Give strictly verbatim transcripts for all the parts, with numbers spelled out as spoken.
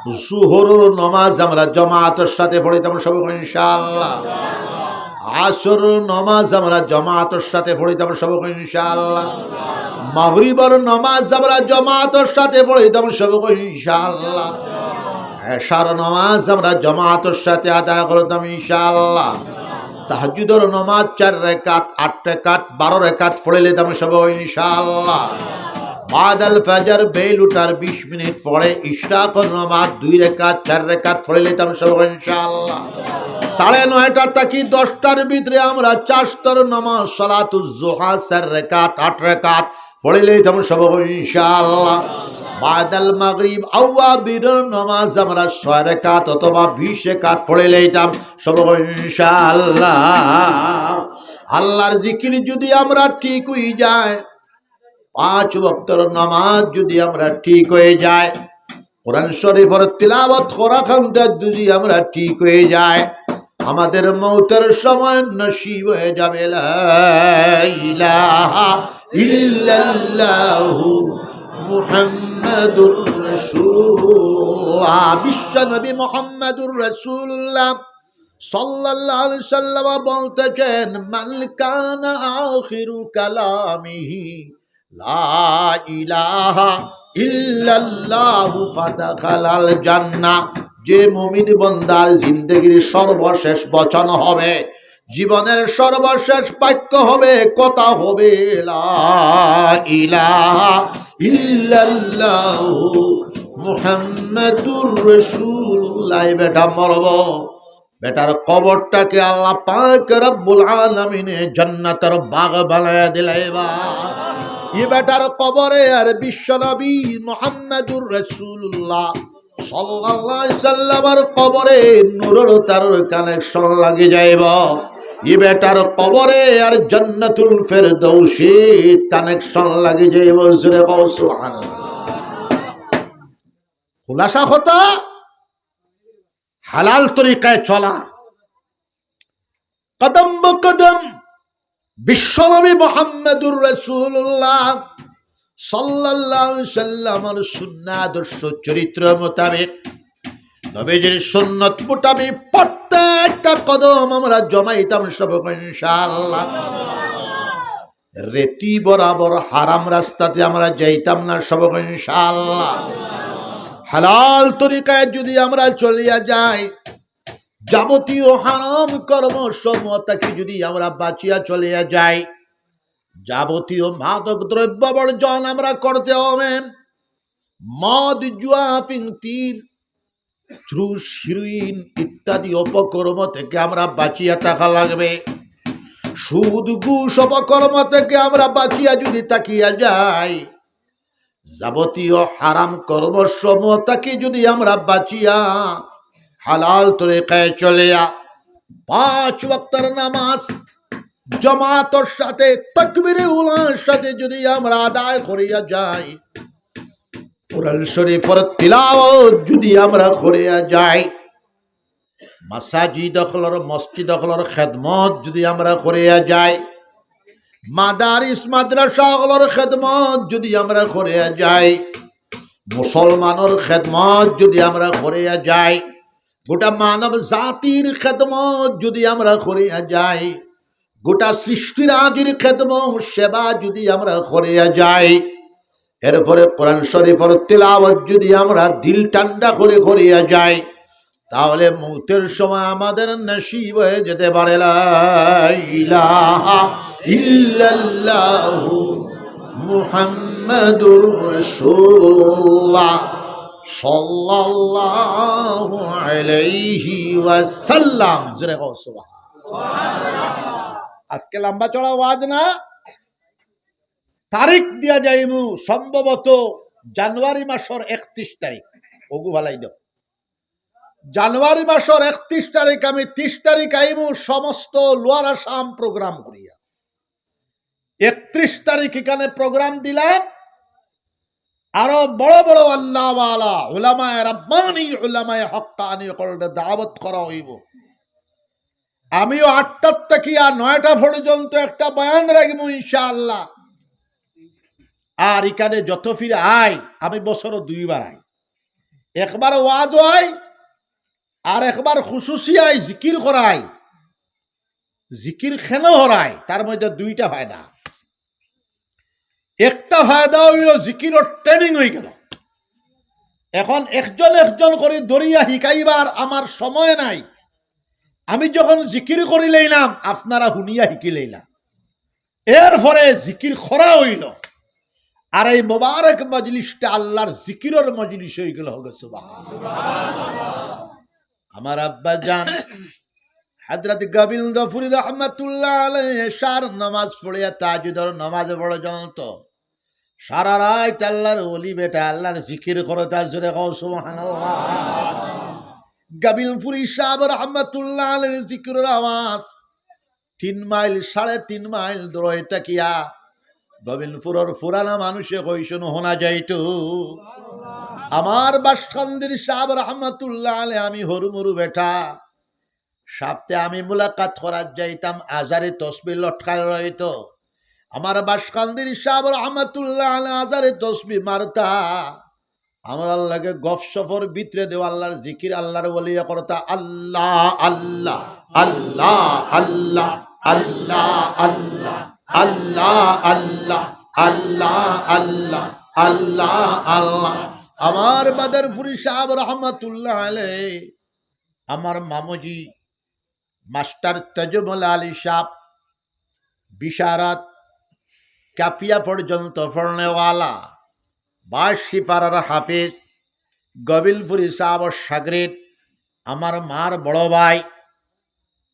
জোহরর নামাজ আমরা জামাতর সাথে পড়িতাম সবে কই ইনশাআল্লাহ। আসরর নামাজ আমরা জামাতর সাথে পড়িতাম সবে কই ইনশাআল্লাহ। মাগরিবর নামাজ আমরা জামাতর সাথে পড়িতাম সবে কই ইনশাআল্লাহ। এশার নামাজ আমরা জামাতর সাথে আদায় করতাম ইনশাআল্লাহ। তাহাজ্জুদর নামাজ চার রাকাত, আট রাকাত, বারো রাকাত পড়িলিতাম সবে ইনশাআল্লাহ। বাদাল ফজর বেইল উঠার বিশ মিনিট পরে ইশরাকর নামাজ দুই রাকাত, চার রাকাত পড়িলিতাম সবে ইনশাআল্লাহ। সাড়ে নয়টা থাকি দশটার ভিতরে আমরা চাস্তর নামাজ সালাতুজ জোহা চার রাকাত, আট রাকাত পড়িলিতাম সবে ইনশাআল্লাহ। বাদাল মাগরিব আওয়াবিরর নামাজ আমরা ছয় রাকাত অথবা বিশ রাকাত পড়িলিতাম সবে ইনশাআল্লাহ। আল্লাহর জিকির যদি আমরা ঠিক অই যায়, পাঁচ ওয়াক্তর নামাজ যদি আমরা ঠিক অই যায়, কোরআন শরীফর তিলাওয়াত করা খান্তা যদি আমরা ঠিক অই যায়, আমাদের মউতর সময় নসিব অই যাবে লা ইলাহা ইল্লাল্লাহু মুহাম্মাদুর রাসূলুল্লাহ। বিশ্বনবী মুহাম্মাদুর রাসূলুল্লাহ সাল্লাল্লাহু আলাইহি ওয়াসাল্লাম বলতেছেন, "মান কানা আখিরু কালামিহি লা ইলাহা ইল্লাল্লাহু ফাদাখালাল জান্নাহ।" যে মুমিন বন্দার জিন্দেগির সর্বশেষ বচন হবে, জীবনের সর্বশেষ বাক্য হবে, কথা হবে, "লা ইলাহা ইল্লাল্লাহু মুহাম্মাদুর রাসূলুল্লাহ।" এই বেটা মরব, বেটার কবরটাকে আল্লাহ পাক রব্বুল আলামিনে জান্নাতের বাগ বানায়া দিলাইবা। ই বেটার কবরে আর বিশ্বনবী মুহাম্মাদুর রাসূলুল্লাহ সাল্লাল্লাহু আলাইহি সাল্লামের কবরে নূরর তারর কানেকশন লাগি যাইব। ই বেটার কবরে আর জান্নাতুল ফেরদৌসির কানেকশন লাগি যাইব। জোরে কও সুবহানাল্লাহ। খুলাসা কথা, হালাল তরিকায় চলা, কদম বকদম বিশ্বনবী মুহাম্মাদুর রাসূলুল্লাহ সাল্লাল্লাহু আলাইহি সাল্লামের সুন্নাহ আদর্শ চরিত্র মোতাবেক, নবীজির সুন্নত মোতাবেক প্রত্যেকটা কদম আমরা জমাইতাম সবে ইনশাআল্লাহ। রেতি বরাবর হারাম রাস্তাতে আমরা যাইতাম না সবে ইনশাআল্লাহ। হালাল তরিকায় যদি আমরা চলিয়া যাই, যাবতীয় হারাম কর্মসমূহ থাকি যদি আমরা বাঁচিয়া চলিয়া যাই, যাবতীয় মাদক দ্রব্য বর্জন আমরা করতে হবে। মদ, জুয়া, আফিং, তীর, চুষ, হিরোইন ইত্যাদি অপকর্ম থেকে আমরা বাঁচিয়া থাকা লাগবে। সুদ, ঘুষ অপকর্ম থেকে আমরা বাঁচিয়া যদি থাকিয়া যাই, যাবতীয় হারাম কর্মসমূহ থাকি যদি আমরা বাঁচিয়া হালাল তরিকায় চলিয়া পাঁচ ওয়াক্তর নামাজ জামাতর সাথে তাকবীরে উলার সাথে যদি আমরা আদায় করিয়া যাই, কোরআন শরীফর তিলাওয়াত যদি আমরা করিয়া যাই, মাসাজিদ অকলর, মসজিদ অকলর খেদমত যদি আমরা করিয়া যাই, মাদারিস মাদ্রাসা অকলর খেদমত যদি আমরা করিয়া যাই, মুসলমানর খেদমত যদি আমরা করিয়া যাই, গোটা মানব জাতির খেদমত যদি আমরা করিয়া যাই, গোটা সৃষ্টিরাজির খেদমত সেবা যদি আমরা করিয়া যাই, এরপরে কোরআন শরীফর তিলাওয়াত যদি আমরা দিল ঠান্ডা করে করিয়া যাই, তাহলে মউতের সময় আমাদের নসিব হয়ে যেতে পারে লা ইলাহা ইল্লাল্লাহু মুহাম্মাদুর রাসূলুল্লাহ সাল্লাল্লাহু আলাইহি ওয়াসাল্লাম। জোরে কও সুবহানাল্লাহ। আজকে লম্বা চড়া ওয়াজ না, তারিখ দিয়া যাইমু সম্ভবত জানুয়ারি মাসর একত্রিশ তারিখ। অগু ফালাই দেও। জানুয়ারি মাসর একত্রিশ তারিখ, আমি ত্রিশ তারিখ আইমু সমস্ত লোয়ার আসাম প্রোগ্রাম করিয়া। একত্রিশ তারিখ এখানে প্রোগ্রাম দিলাম, আরো বড় বড় আল্লাহওয়ালা, উলামায়ে রাব্বানি, উলামায়ে হক্কানি অকলরে দাওয়াত করা অইবো। আমিও আটটার থাকিয়া নয়টা পর্যন্ত একটা বয়ান রাখবো ইনশাআল্লাহ। আর এখানে যত ফিরে আই, আমি বছরো দুইবার আই। একবার ওয়াজ অয়, আর একবার খুসুসিয়ায় জিকির করায়। জিকির কেনে করায়, তার মধ্যে দুইটা ফায়দা। একটা ফায়দা অইলো জিকিরর training অইগেলো। এখন একজন একজন করি ধরিয়া হিকাইবার আমার সময় নাই। আমি যখন জিকির করি লইলাম, আপনারা হুনিয়া হিকি লইলা। এরপরে জিকির করা অইলো। আর এই মোবারক মজলিসটা আল্লার জিকিরর মজলিস অইগেলো, হোক সুবহানাল্লাহ। আমার আব্বা জান হযরত গোবিন্দপুরী রহমাতুল্লাহ আলাইহি এশার নামাজ পড়িয়া তাহাজ্জুদর নামাজ পর্যন্ত সারা রাইত আল্লার ওলি বেটা আল্লার জিকির করতা, জোরে কও সুবহানাল্লাহ। গোবিন্দপুরী সাব রহমাতুল্লাহ আলাইহির জিকিরর আওয়াজ তিন মাইল, সাড়ে তিন মাইল দূরে থাকিয়া গোবিন্দপুরর পুরানা মানুষে কইছইন হুনা যাইতো। আমার বাসকান্দির সাব রহমাতুল্লাহ আলাইহি, আমি হুরুমুরু বেটা, সাবতে আমি মুলাকাত করাত যাইতাম, আজারে তসবি লটকায় রইতো। আমার বাসকান্দির সাব রহমাতুল্লাহ আলাইহি আজারে তসবি মারতা। আমরার লগে গফসফর ভিতরে দেও আল্লার জিকির, আল্লার ওলিয়ে করতা, আল্লাহ, আল্লাহ, আল্লাহ, আল্লাহ, আল্লাহ, আল্লাহ, আল্লাহ, আল্লাহ, আল্লাহ, আল্লাহ, আল্লাহ, আল্লাহ। আমার বাদরপুরী সাব রহমাতুল্লাহ আলাইহি, আমার মামুজি মাস্টার তজমল আলী সাব, বিশারদ, কাফিয়া পর্যন্ত পড়নেওয়ালা, বাঁশশিপাড়ার হাফিজ, গোবিন্দপুরী সাবর শাগরিদ, আমার মার বড় ভাই,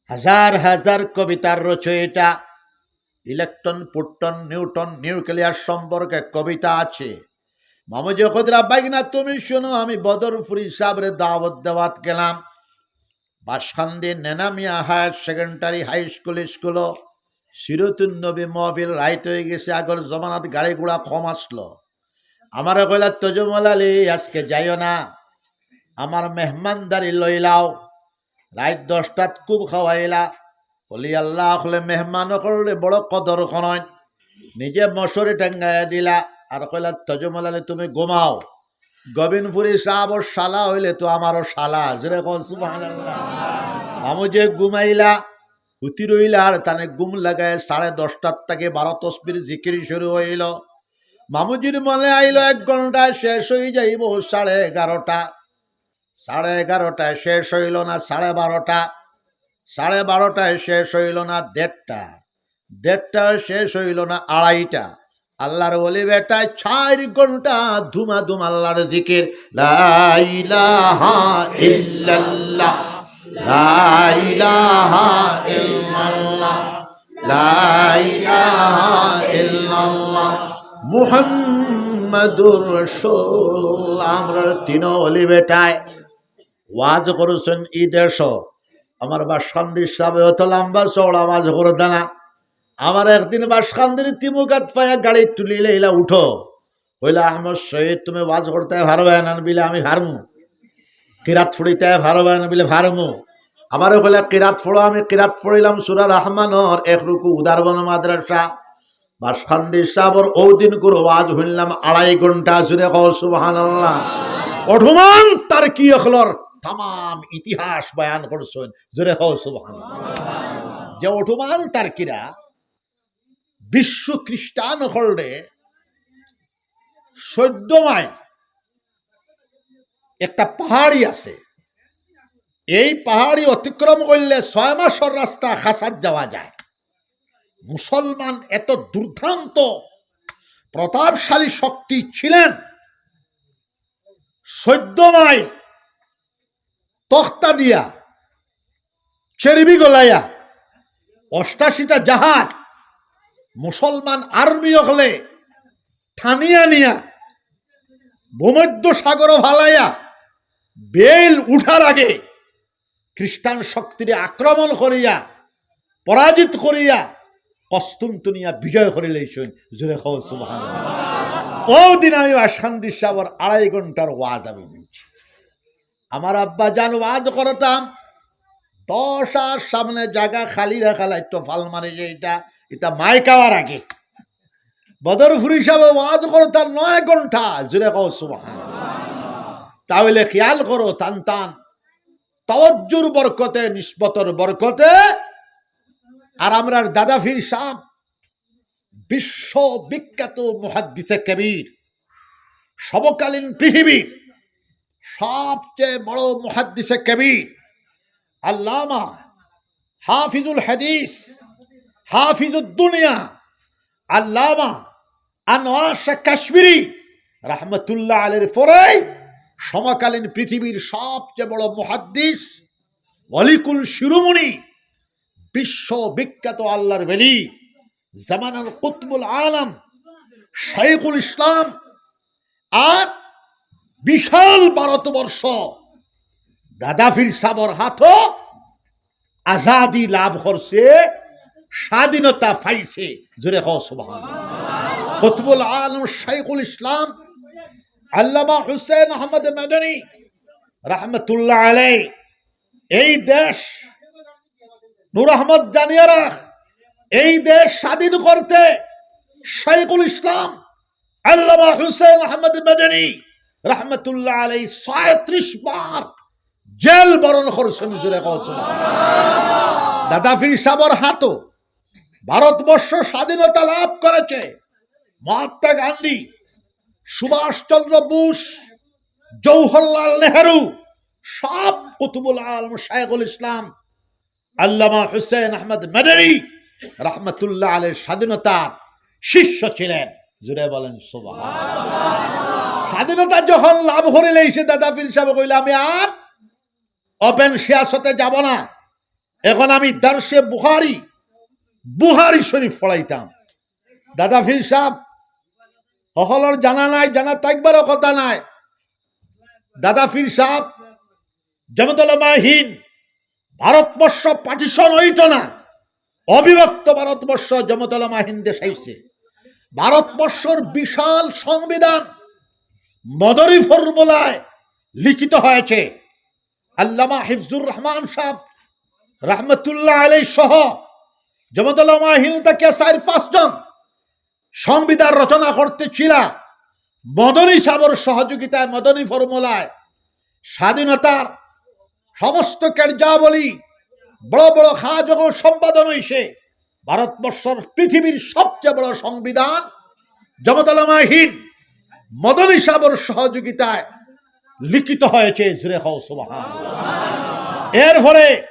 হাজার হাজার কবিতার রচয়িতা, ইলেকট্রন, প্রোটন, নিউট্রন, নিউক্লিয়ার সম্পর্কে কবিতা আছে। মামুজি কইরা, "বাইগনা, তুমি শুনো, আমি বদরপুরী সাবরে দাওয়াত দেওয়াত গেলাম বাসকান্দি নেনামিয়া হায়ার সেকেন্ডারি হাই স্কুল, স্কুলো সিরতুন নবী মহফিল, রাইত অইগেছে, আগর জমানাত গাড়ি ঘোড়া কম আছলো। আমারে কইলা, 'তজমল আলী, আজকে যাইও না, আমার মেহমানদারি লইলাও।' রাইত দশটাত খুব খাওয়াইলা। ওলি আল্লাহ অকলে মেহমান অকলরে বড় কদর করইন। নিজে মশারি টাঙ্গাইয়া দিলা, আর কইলা, 'তজমল আলী, তুমি ঘুমাও।' গোবিন্দপুরী সাবর শালা অইলে তো আমারও শালা, জোরে কও সুবহানাল্লাহ। মামুজি ঘুমাইলা, হুতি রইলা, আর তানে ঘুম লাগায় সাড়ে দশটার থাকি বারো তসবির জিকির শুরু অইলো। মামুজির মনে আইলো এক ঘন্টায় শেষ অই যাইবো সাড়ে এগারোটা। সাড়ে এগারোটায় শেষ অইলো না সাড়ে বারোটা, সাড়ে বারোটায় শেষ অইলো না দেড়টা, দেড়টায় শেষ অইলো না আড়াইটা। আল্লার ওলি বেটায় চাইর ঘন্টা ধুমাধুম আল্লার জিকির, লা ইলাহা ইল্লাল্লাহ, লা ইলাহা ইল্লাল্লাহ, লা ইলাহা ইল্লাল্লাহ, মুহাম্মাদুর রাসূলুল্লাহ। আমরার তিন ওলি বেটায় ওয়াজ করছইন ই দেশো। আমার বাসকান্দির সাবে অত লম্বা চওড়া ওয়াজ করতা না। আমার একদিন বাসকান্দির তিমুকাত পাইয়া গাড়িত তুলি লইলা, "উঠো।" কইলা, "আহমদ শহীদ, তুমি ওয়াজ করতায় পারবায় না?" বিলে, "আমি পারমু।" "কিরাত পড়িতায় পারবায় না?" বিলে, "পারমু।" আবারও কইলা, "কিরাত পড়ো।" আমি কিরাত পড়িলাম সূরা রহমানর এক রুকু, উদারবন মাদ্রাসা। বাসকান্দি সাবর অউ দিনকুর ওয়াজ হুনলাম আড়াই ঘন্টা, জোরে কও সুবহানাল্লাহ। অটোমান তার্কি অকলর তামাম ইতিহাস বয়ান করছইন, জোরে কও সুবহানাল্লাহ। যে অটোমান তার্কিরা বিশ্ব খ্রিস্টান অকলরে চৌদ্দ মাইল একটা পাহাড়ি আছে, এই পাহাড়ি অতিক্রম করলে ছয় মাসর রাস্তা খাসাত যাওয়া যায়। মুসলমান এত দুর্দান্ত প্রতাপশালী শক্তি ছিলেন, চৌদ্দ মাইল তক্তা দিয়া, চেরবি গলাইয়া, অষ্টাশিটা জাহাজ মুসলমান আর্মি অকলে টানিয়া নিয়া ভূমধ্য সাগরো ফালাইয়া বেইল উঠার আগে খ্রিস্টান শক্তিরে আক্রমণ করিয়া, পরাজিত করিয়া, কস্তুনতুনিয়া বিজয় করি লইছইন। জোরে কও সুবহানাল্লাহ। অউ দিন আমি বাসকান্দি সাবর আড়াই ঘন্টার ওয়াজ আমি হুনছি। আমার আব্বা জান ওয়াজ করতাম, দশ আর সামনে জাগা খালি রাখা লাগতো, ফাল মারি যে ইটা, ইটা মাইক আওয়ার আগে। বদরপুরী সাবে ওয়াজ করতা নয় ঘন্টা, জোরে কও সুবহানাল্লাহ। তাহলে খেয়াল করো, তান তান তাওয়াজ্জুর বরকতে, নিসবতর বরকতে, আর আমরার দাদা পীর সাব বিশ্ববিখ্যাত মুহাদ্দিসে কবির, সমকালীন পৃথিবীর সবচেয়ে বড় মুহাদ্দিসে কবির, আল্লামা হাফিজুল হাদিস, হাফিজুদ দুনিয়া, আল্লামা আনোয়ার শাহ কাশ্মীরি রহমতুল্লাহ আলাইহির পরেই সমকালীন পৃথিবীর সবচেয়ে বড় মুহাদ্দিস, অলিকুল শিরোমণি, বিশ্ববিখ্যাত আল্লাহর ওলি, জামানার কুতুবুল আলম, শাইখুল ইসলাম, আর বিশাল ভারতবর্ষ দাদা পীর সাবর হাতো আজাদি লাভ করছে, স্বাধীনতা পাইছে। জোরে কও সুবহানাল্লাহ। কুতুবুল আলম শাইখুল ইসলাম আল্লামা হুসেন আহমদ মাদানী রহমতুল্লাহ আলাইহি এই দেশ, নূর আহমদ জানিয়ারা, এই দেশ স্বাধীন করতে শাইখুল ইসলাম আল্লামা হুসেন আহমদ মাদানী রহমতুল্লাহ আলাইহি ছয়ত্রিশ বার জেল বরণ করছেন। জোরে কও সুবহানাল্লাহ। দাদা পীর সাবর হাতো ভারতবর্ষ স্বাধীনতা লাভ করেছে। মহাত্মা গান্ধী, সুভাষ চন্দ্র বোস, জওহরলাল নেহেরু, সব কুতুবুল আলম শাইখুল ইসলাম আল্লামা হুসেন আহমদ মাদানী রহমতুল্লাহ আলাইহির স্বাধীনতার শিষ্য ছিলেন। জোরে বলেন সুবহানাল্লাহ। স্বাধীনতা যখন লাভ করিলাইছে, দাদা পীর সাবে কইলা, "আমি আর ওপেন সিয়াসতে যাব না, এখন আমি দারসে বুখারি, বুখারি শরীফ পড়াইতাম।" দাদা পীর সাব হকলর জানা নাই, জানা থাকবারও কথা নাই। দাদা পীর সাব জমিয়তুল উলামায়ে হিন্দ, ভারতবর্ষ পার্টিশন হইতো না, অবিভক্ত ভারতবর্ষ জমিয়তুল উলামায়ে হিন্দ দেশ আইছে। ভারতবর্ষর বিশাল সংবিধান মদনী ফর্মুলায় লিখিত হয়েছে। আল্লামা হিফজুর রহমান সাব রহমতুল্লাহ আলাইহি সহ জমিয়তুল উলামায়ে হিন্দ থেকে চার পাঁচজন সংবিধান রচনা করতে ছিলা। মদনী সাবর সহযোগিতায়, মদনী ফর্মুলায় স্বাধীনতার সমস্ত কার্যাবলী, বড় বড় কাজ যখন সম্পাদন হইছে, ভারতবর্ষর পৃথিবীর সবচেয়ে বড় সংবিধান জমিয়তুল উলামায়ে হিন্দ মদনী সাবর সহযোগিতায় লিখিত হয়েছে। জোরে কও সুবহানাল্লাহ। এরপরে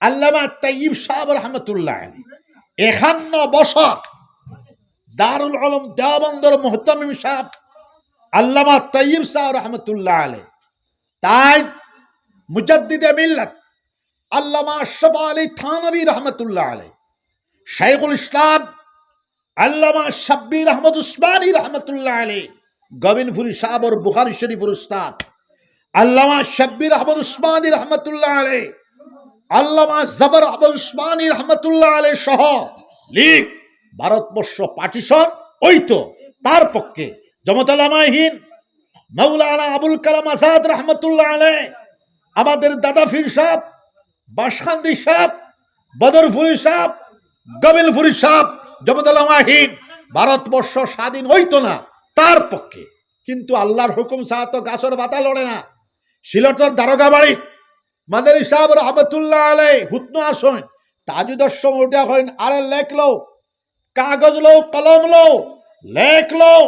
আল্লামা তাইয়িব সাব রহমতুল্লাহ আলাইহি একান্ন বছর দারুল উলুম দেওবন্দর মুহতামিম সাব আল্লামা তাইয়িব সাব রহমতুল্লাহ আলাইহি, তাই মুজাদ্দিদে মিল্লাত আল্লামা আশরাফ আলী থানভী রহমতুল্লাহ আলাইহি, শাইখুল ইসলাম আল্লামা শাব্বির আহমদ উসমানী রহমতুল্লাহ আলাইহি, গোবিন্দপুরী সাবর বুখারী শরীফর উস্তাদ, আল্লামা শাব্বির আহমদ উসমানী রহমতুল্লাহ আলাইহি, আল্লামা জাফর আহমদ উসমানী রহমতুল্লাহ আলাইহি সহ লীগ ভারতবর্ষ পার্টিশন হইতো, তার পক্ষে জমিয়তুল উলামায়ে হিন্দ, মাওলানা আবুল কালাম আজাদ রহমতুল্লাহ আলাইহি, আমাদের দাদা পীর সাব, বাসকান্দি সাব, বদরপুরী সাব, গোবিন্দপুরী সাব, জমিয়তুল উলামায়ে হিন্দ ভারতবর্ষ স্বাধীন হইতো না, তার পক্ষে। কিন্তু আল্লাহর হুকুম ছাড়া তো গাছর পাতা লড়ে না। সিলেটর দারোগা বাড়ি মাদানী সাব রহমতুল্লাহ আলাইহি হুতনো আছইন, তাহাজ্জুদর সময় উঠিয়া কইন, "আরে লেখ লও, কাগজ লও, কলম লও, লেখ লও,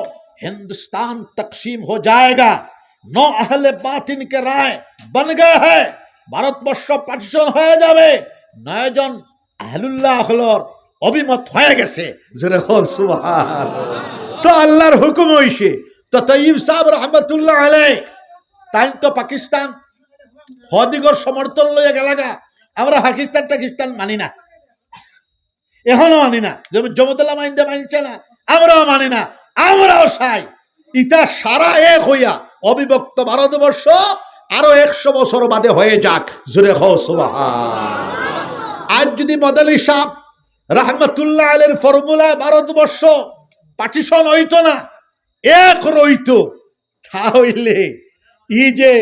হিন্দুস্তান তকসিম হো জায়েগা, নৌ আহলে বাতিন কে রায় বন গায়া হ্যায়, ভারতবর্ষ পার্টিশন হয়ে যাবে।" নয়জন আহলুল্লাহ অকলর অভিমত হয়ে গেছে। জোরে কও সুবহানাল্লাহ। তো আল্লাহর হুকুম হইছে। তো তাইয়িব সাব রহমতুল্লাহ আলাইহি, তাইন তো পাকিস্তান হদিগর সমর্থন লইয়া গেলাগা। আমরা পাকিস্তান টাকিস্তান মানি না, এখনো মানি না। যেমন জমিয়তুল উলামায়ে হিন্দে মানছে না, আমরাও মানি না। আমরাও চাই ইতা সারা এক হইয়া অবিভক্ত ভারতবর্ষ আরো একশো বছর বাদে হয়ে যাক। জোরে কও সুবহান। আজ যদি মাদানী সাব রহমতুল্লাহ আলাইহির ফর্মুলায় ভারতবর্ষ পার্টিশন হইতো না, এক রইতো, তা হইলে ই যে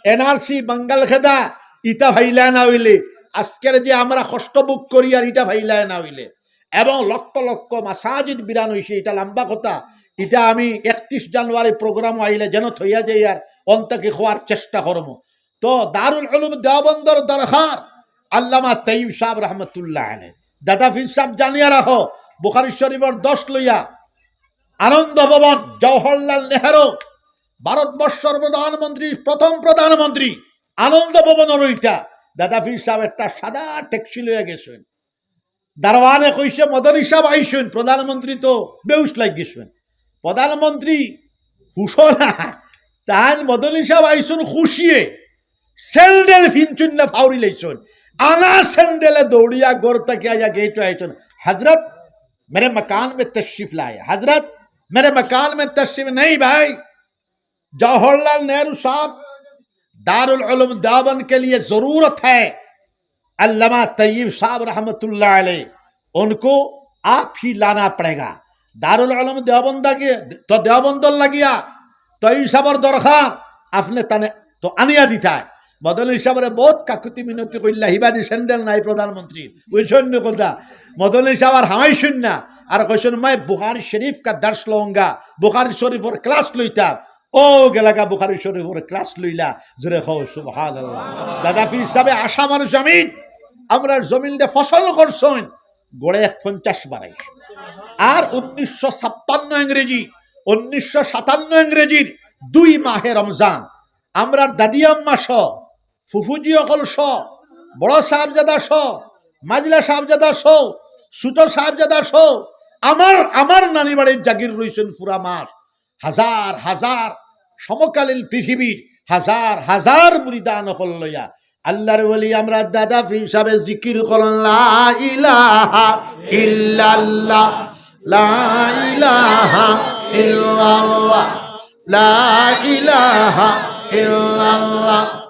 এনআরসি, বাঙ্গাল খেদা, ইটা ফাইলা না হইলে, আজকের যে আমরা কষ্ট ভোগ করি আর ইটা ফাইলা না হইলে, এবং লক্ষ লক্ষ মাসাজিদ বিরান হইছে, ইটা লম্বা কথা, ইটা আমি একত্রিশ জানুয়ারি প্রোগ্রাম আইলে যেন থইয়া যাই আর অন থাকি কওয়ার চেষ্টা করমু। তো দারুল উলুম দেওবন্দর দরকার আল্লামা তৈয়ব সাহেব রহমতুল্লাহ আলাইহি। দাদা পীর সাহেব জানিয়া রাখো, বুখারী শরীফর দশ লইয়া আনন্দ ভবন, জওহরলাল নেহেরু, ভারতবর্ষর প্রধানমন্ত্রী, প্রথম প্রধানমন্ত্রী, আনন্দ ভবনর ওইটা। দাদা পীর সাহেব একটা সাদা ট্যাক্সি লইয়া গেছইন। দারোয়ানে কইছে, "মদনী সাহেব আইছইন।" প্রধানমন্ত্রী তো বেহুশ লাগি গেছইন। প্রধানমন্ত্রী হুশো না, তাইন মদনী সাহেব আইছইন খুশিয়ে, স্যান্ডেল ফিনছইন না, ফাউরি লাইছইন। আনা স্যান্ডেলে দৌড়িয়া ঘর থাকি আইয়া গেইটো আইছইন, "হযরত, মেরে মকান মে তশরিফ লায়ে, হযরত, মেরে মকান মে তশরিফ নেই ভাই।" जवाहरलाल नेहरू साहब, दारुल उलूम देवबंद के लिए जरूरत है अल्लामा तैयब साहब रहमतुल्लाह अलैह, उनको आप ही लाना पड़ेगा। दारुल उलूम देवबंद के तो देवबंद লাগিয়া তৈয়ব সাহেবর দরকার, আপনে তানে তো আনিয়া দিতা। মদনী সাহেবরে বহুত কাকুতি মিনতি কইলা, হিবাদি স্যান্ডেল নাই প্রধানমন্ত্রী, ওই সৈন্য কথা। মদনী সাহেব আর হামাইছইন না, আর কইছইন, "मैं बुखारी शरीफ का दर्स लूंगा, বুখারী শরীফর ক্লাস লইতাম।" ও গেলাগা বুখারী শরীফর ক্লাস লইলা, জোরে কও সুবহানাল্লাহ। দাদা পীর সাহেবে আসামর জমিন, আমরার জমিনরে ফসল করছইন, গড়ে এক পঞ্চাশ বাড়াই। আর উনিশশো ছাপ্পান্ন ইংরেজি, উনিশশো সাতান্ন ইংরেজির দুই মাহে রমজান, আমরার দাদি আম্মা সহ, ফুফুজি অকল সহ, বড় সাহেবজাদা সহ, মাজলা সাহেবজাদা সহ, ছোট সাহেবজাদা সহ, আমার, আমার নানি বাড়ির জাগির রইছইন পুরা মাস। হাজার হাজার সমকালীন পৃথিবীর হাজার হাজার মুরিদান অকল লইয়া আল্লাহর ওলি আমরার দাদা পীর সাহেবে জিকির করইন, লা ইলাহা ইল্লাল্লাহ, লা ইলাহা ইল্লাল্লাহ, লা ইলাহা ইল্লাল্লাহ,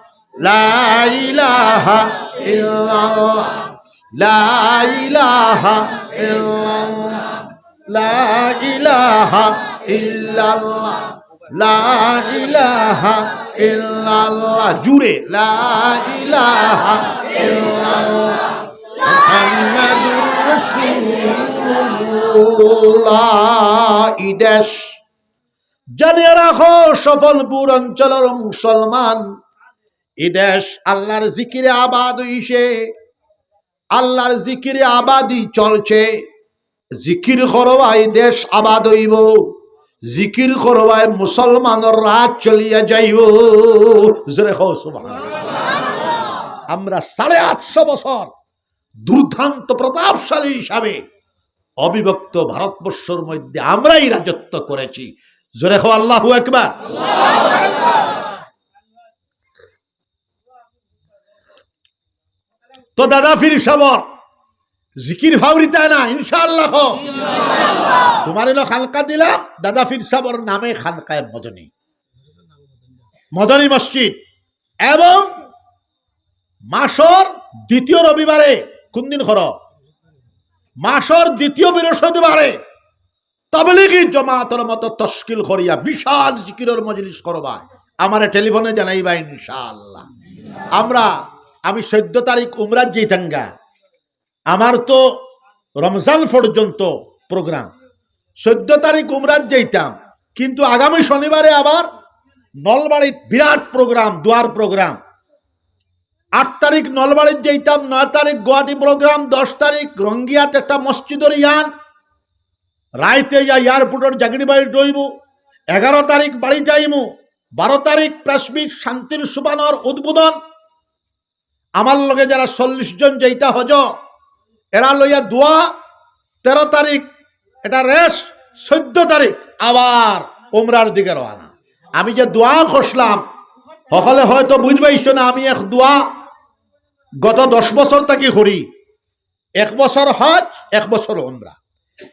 লা ইলাহা ইল্লাল্লাহ, লা ইলাহা ইল্লাল্লাহ, লা ইলাহা ইল্লাল্লাহ, লা ইলাহা ইল্লাল্লাহ। জুরে, লা ইলাহা ইল্লাল্লাহ, মুহাম্মাদুর রাসূলুল্লাহ। ই দেশ, জানিয়া রাখো, সফলপুর অঞ্চলর মুসলমান, ই দেশ আল্লাহর জিকিরে আবাদ অইছে, আল্লাহর জিকিরে আবাদি চলছে। জিকির করবায় দেশ আবাদ অইবো, জিকির করবায় মুসলমানর রাত চলিয়া যাইবো। জোরে কও সুবহানাল্লাহ। আমরা সাড়ে আটশো বছর দুর্দান্ত প্রতাপশালী হিসাবে অবিভক্ত ভারতবর্ষর মধ্যে আমরাই রাজত্ব করেছি। জোরে কও আল্লাহু আকবার। তো দাদা পীর সাহেবর জিকির ফাউরিতা না, ইনশাআল্লাহ। তুমার অইলো খানকা দিলাম দাদা পীর সাহেবর নামে, খানকায়ে মদনী, মদনী মসজিদ, এবং মাসর দ্বিতীয় রবিবারে, কুন দিন করো? মাসর দ্বিতীয় বৃহস্পতিবারে তবলিগি জমাতর মতো তশকিল করিয়া বিশাল জিকিরর মজলিস করবায়। আমারে টেলিফোনে জানাইবা ইনশাআল্লাহ। আমরা, আমি চৈদ্দ তারিখ উমরাত যাইতামগা। আমার তো রমজান পর্যন্ত প্রোগ্রাম। চৈদ্দ তারিখ উমরাত যাইতাম, কিন্তু আগামী শনিবারে আবার নলবাড়িত বিরাট প্রোগ্রাম, দোয়ার প্রোগ্রাম। আট তারিখ নলবাড়িত যাইতাম, নয় তারিখ গুয়াহাটি প্রোগ্রাম, দশ তারিখ রঙ্গিয়াত একটা মসজিদর ইয়ান, রাইতে ইয়া এয়ারপোর্টর জাগির বাড়ি রইবো, এগারো তারিখ বাড়িত আইমু, বারো তারিখ প্রেস মিট শান্তির সুবানর উদ্বোধন। আমার লগে যারা চল্লিশ জন যাইতা হজ, এরা লইয়া দোয়া, তেরো তারিখ এটা রেস্ট, চৈদ্দ তারিখ আবার উমরার দিকে রওয়ানা। আমি যে দোয়া করছিলাম, হকলে হয়তো বুঝবাইছো না, আমি এক দোয়া গত দশ বছর থাকি করি, এক বছর হজ, এক বছর উমরা,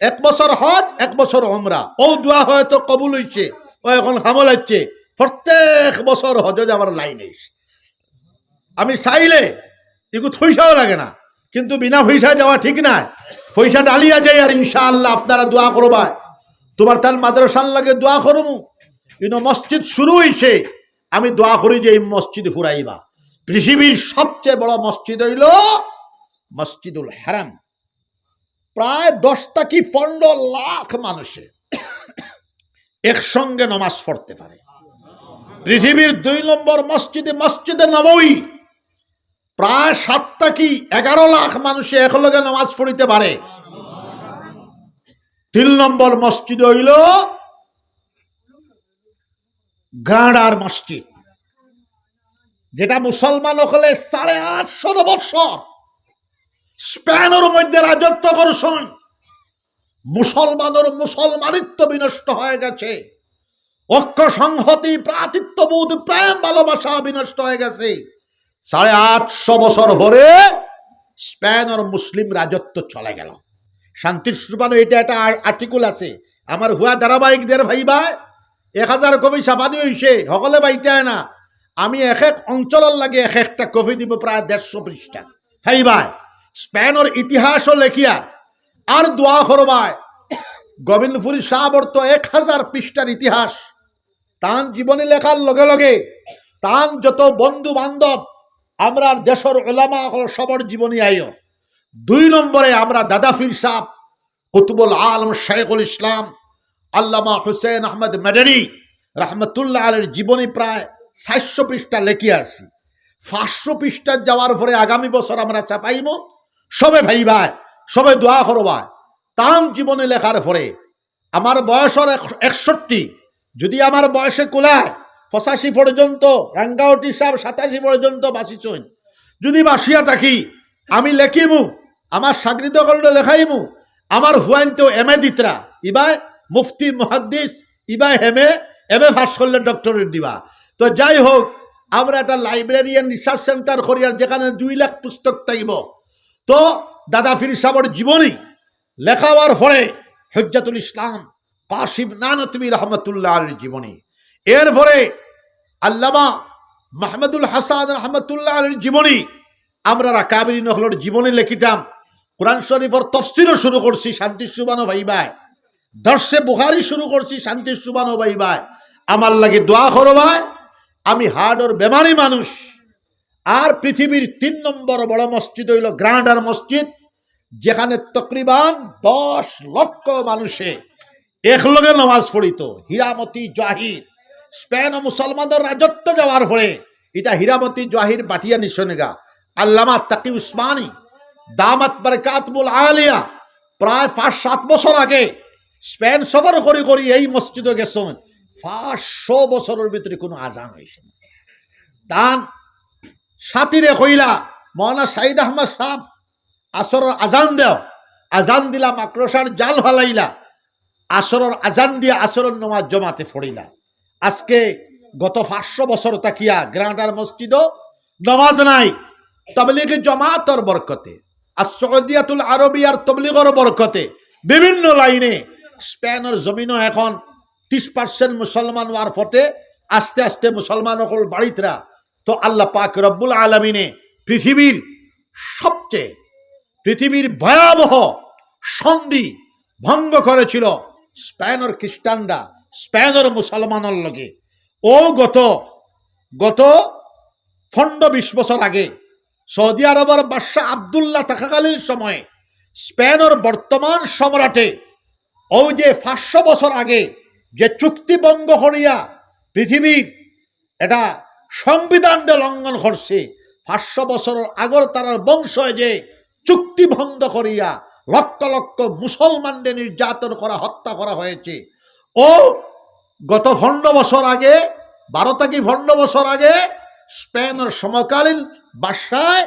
এক বছর হজ, এক বছর উমরা। ও দোয়া হয়তো কবুল অইছে, ও এখন হামল হচ্ছে, প্রত্যেক বছর হজ যাওয়ার লাইন আইছে। আমি চাইলে এগু পয়সাও লাগে না, কিন্তু বিনা পয়সায় যাওয়া ঠিক নায়। পয়সা ডালিয়া যাই, আর ইনশাআল্লাহ আপনারা দোয়া করবায়। তুমার তান মাদ্রাসার লাগে দোয়া করমু। ইনো মসজিদ শুরু অইছে, আমি দোয়া করি যে এই মসজিদ ফুরাইবা। পৃথিবীর সবচেয়ে বড় মসজিদ অইলো মসজিদুল হারাম। প্রায় দশ থাকি পনেরো লাখ মানুষে একসঙ্গে নমাজ পড়তে পারে। পৃথিবীর দুই নম্বর মসজিদে, মসজিদে নববী, প্রায় সাত থাকি এগারো লাখ মানুষে একলগে নামাজ পড়িতে পারে। তিন নম্বর মসজিদ অইল গ্রানাডার মসজিদ, যেটা মুসলমান অকলে সাড়ে আটশো বছর স্পেনর মধ্যে রাজত্ব করছইন। মুসলমানর মুসলমানিত্ব বিনষ্ট হয়ে গেছে, ঐক্য সংহতি ভ্রাতৃত্ববোধ প্রেম ভালোবাসা বিনষ্ট হয়ে গেছে। সাড়ে আটশো বছর পরে স্পেনর মুসলিম রাজত্ব চলে গেল। শান্তির সুবানো এটা একটা আর্টিকেল আছে, আমার হুয়া ধারাবাহিক দের ভাই ভাই, এক হাজার কপি ছাপানি হইছে, হকলে বাইটায় না। আমি এক এক অঞ্চলর লাগি এক একটা কপি দিব, প্রায় দেড়শো পৃষ্ঠা। ভাই ভাই, স্পেনর ইতিহাসও লেখিয়ার, আর দোয়া করবায়। গোবিন্দপুরী সাহেবর তো এক হাজার পৃষ্ঠার ইতিহাস। তান জীবনী লেখার লগে লগে তান যত বন্ধু বান্ধব, আমরার দেশর ওলামা অকল সবর জীবনী আইও। দুই নম্বরে আমরা দাদা পীর সাহেব, কুতুবুল আলম শেখুল ইসলাম আল্লামা হুসেন আহমদ মাদানী রহমতুল্লাহ আলাইহির জীবনী প্রায় চারশো পৃষ্ঠা লেখি আসছি। পাঁচশো পৃষ্ঠা যাওয়ার পরে আগামী বছর আমরা ছাপাইমু। সবে ভাইবায়, সবে দোয়া করবায়। তান জীবনী লেখার পরে আমার বয়সর এক-, একষট্টি, যদি আমার বয়সে কুলায়, পঁচাশি পর্যন্ত, রাঙ্গাউটি সাহেব সাতাশি পর্যন্ত বাঁচিছইন, যদি বাঁচিয়া থাকি, আমি লেখিমু, আমার চাকরি দখল লেখাইমু, আমার হুয়াইনতেও এম এ দিতরা, ইবায় মুফতি মুহাদ্দিস, ইবায় M A, M A pass করলে ডক্টরেট দিবা। তো যাই হোক, আমরা একটা লাইব্রেরিয়ান রিসার্চ সেন্টার করি, আর যেখানে দুই লাখ পুস্তক থাকব। তো দাদা পীর সাহেবর জীবনী লেখা হওয়ার পরে হুজ্জাতুল ইসলাম কাসিম নানতবী রহমতুল্লাহ আলাইহির জীবনী, এরপরে আল্লামা মাহমুদুল হাসান রহমতুল্লাহ আলাইহির জীবনী, আমরা আকাবিরিন অকলর জীবনী লেখিতাম। কোরআন শরীফর তফসিরও শুরু করছি শান্তির সুবানো ভাইবায়, দর্শে বুখারি শুরু করছি শান্তির সুবানো ভাইবায়। আমার লাগি দোয়া করবায়। আমি হার্টর বেমারি মানুষ। আর পৃথিবীর তিন নম্বর বড় মসজিদ অইল গ্রানাডার মসজিদ, যেখানে তকরিবান দশ লক্ষ মানুষে একলগে নামাজ পড়িত। হীরামতি জহির, স্পেন ও মুসলমানদের রাজত্ব যাওয়ার পরে এটা হীরামতি জহির বাটিয়া নিশনেগা। আল্লামা তাকি উসমানী দামাত বারকাতহুমুল আলিয়া প্রায় পাঁচ সাত বছর আগে স্পেন সফর করি করি এই মসজিদে গেছইন। পাঁচশো বছরর ভিতরে কোনো আজান হইছে না। তান সাথীরে কইলা, মৌলানা সাইদ আহমদ সাহেব, আসরর আজান দেও। আজান দিলা, মাকড়সার জাল ফালাইলা, আসরর আজান দিয়া আসরর নমাজ জমাতে পড়িলা। আজকে গত পাঁচশো বছর তাকিয়া গ্রানাডার মসজিদও নমাজ নাই। তবলিগি জমাতর বরকতে, আর সৌদিয়াতুল আরবিয়ার তবলিগর বরকতে বিভিন্ন লাইনে স্পেনর জমিনও এখন ত্রিশ পার্সেন্ট মুসলমান হওয়ার ফতে আস্তে আস্তে মুসলমান অকল বাড়িতরা। তো আল্লাহ পাক রব্বুল আলামিনে পৃথিবীর সবচেয়ে, পৃথিবীর ভয়াবহ সন্ধি ভঙ্গ করেছিল স্পেনর খ্রিস্টানরা স্পেনর মুসলমানর লগে। ও গত, গত পনেরো বিশ বছর আগে সৌদি আরবর বাদশাহ আব্দুল্লাহ থাকাকালীন সময়ে স্পেনর বর্তমান সম্রাটে ওই যে পাঁচশো বছর আগে যে চুক্তি ভঙ্গ করিয়া পৃথিবীর এটা সংবিধানটা লঙ্ঘন করছে, পাঁচশো বছর আগর তারার বংশ যে চুক্তি ভঙ্গ করিয়া লক্ষ লক্ষ মুসলমানদের নির্যাতন করা, হত্যা করা হয়েছে। ও গত পনেরো বছর আগে, বারো থাকি পনেরো বছর আগে স্পেনর সমকালীন বাদশায়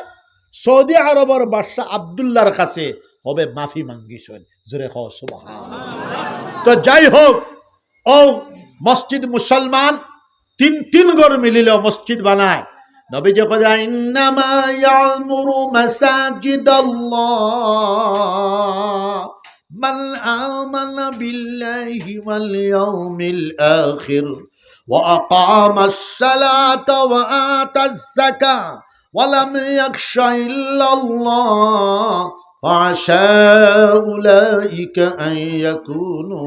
সৌদি আরবর বাদশাহ আব্দুল্লাহর কাছে হবে মাফি মাঙ্গিছইন। জোরে কও সুবহানাল্লাহ। তো যাই হোক, ও মসজিদ মুসলমান তিন তিন ঘর মিলিলে মসজিদ বানায়। নবীজি কইরা, "ইন্নামা ইয়ামুরু মাসাজিদাল্লাহ মান আমানা বিল্লাহি ওয়াল ইয়াউমিল আখির ওয়া আকামাস সালাতা ওয়া আতাজ যাকা ওয়া লাম ইয়াখশা ইল্লাল্লাহ ফাআসা উলাইকা আন ইয়াকুনু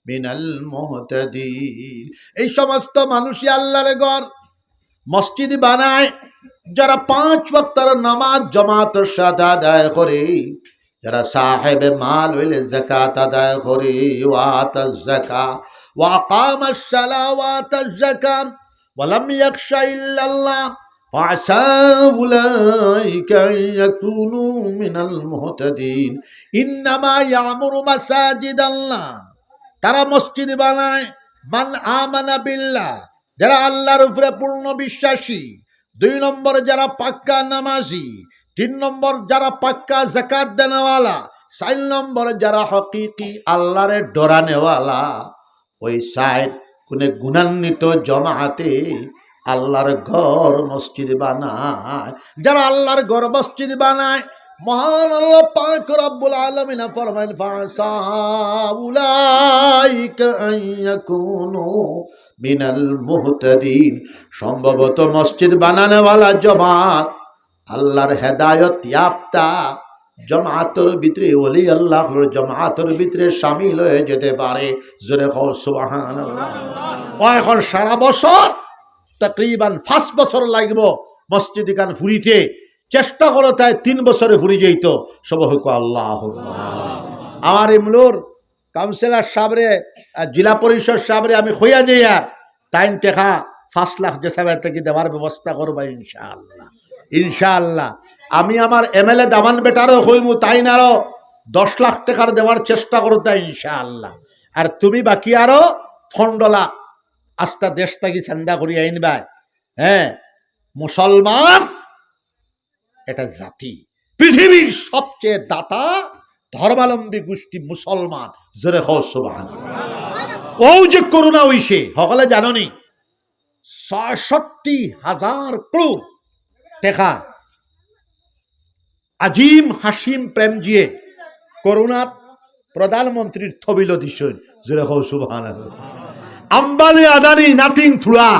মিনাল মুহতাদিন।" এই সমস্ত মানুষই আল্লাহর ঘর, মসজিদ বানায়, যারা পাঁচ ওয়াক্তর নামাজ জামাতর সাথে আদায় করে, যারা সাহেবে মাল হইলে যাকাত আদায় করে, ওয়া আতাজ যাকা, ওয়া আকামাস সালা, ওয়া আতাজ যাকা, فلم يخش إلا الله فعسى أولئك أن يكونوا من المهتدين. إنما يعمر مساجد الله, তারা মসজিদ বানায়, من آمن بالله, যারা আল্লাহর উপরে পূর্ণ বিশ্বাসী, দুই নম্বর যারা পাক্কা নামাজি, তিন নম্বর যারা পাক্কা যাকাত দেনেওয়ালা, চার নম্বর যারা হকিকি আল্লাহরে ডরানেওয়ালা। ওই চাইর গুণে গুণান্বিত জমাতে আল্লাহর ঘর মসজিদ বানায়। যারা আল্লাহর ঘর মসজিদ বানায়, মহান আল্লাহ পাক রব্বুল আলামিন ফরমাইন, فعسى أولئك أن يكونوا من المهتدين। সম্ভবত মসজিদ বানানেওয়ালা জমাত আল্লাহর হেদায়ত ইয়াফতা জমাতর ভিতরে, ওলি আল্লাহর জমাতর ভিতরে শামিল হয়ে যেতে পারে। জোরে কও সুবহানাল্লাহ। ও এখন সারা বছর তাকরিবান পাঁচ বছর লাগবো মসজিদ ইখান ফুরিতে, চেষ্টা করো তাই তিন বছরে ফুরি যাইতো। সব হোক আল্লাহ। আমার ইমলুর কাউন্সিলর সাবরে, আহ, জেলা পরিষদ সাবরে আমি কইয়া যাইয়ার, তাইন টেকা পাঁচ লাখ যে সাবে থাকি দেওয়ার ব্যবস্থা করবা ইনশাআল্লাহ। ইনশাআল্লাহ। আমি আমার এমএলএ দামান বেটারও কইমু, তাইন আরো দশ লাখ টেকার দেওয়ার চেষ্টা করতা ইনশাআল্লাহ। আর তুমি বাকি আরো পনেরো লাখ আস্তা দেশ থাকি চান্দা করি আইনবায়। হ্যাঁ, মুসলমান এটা জাতি, পৃথিবীর সবচেয়ে দাতা ধর্মাবলম্বী গোষ্ঠী মুসলমান। জোরে কও সুবহানাল্লাহ। ও যে করোনা হইছে, সকলে জানো নি, ছয়ষট্টি হাজার কোটি টেকা আজিম হাসিম প্রেমজিয়ে করোনাত প্রধানমন্ত্রীর তহবিলো দিছইন। জোরে কও সুবহানাল্লাহ। আম্বানি আদানি নাথিং থুড়া,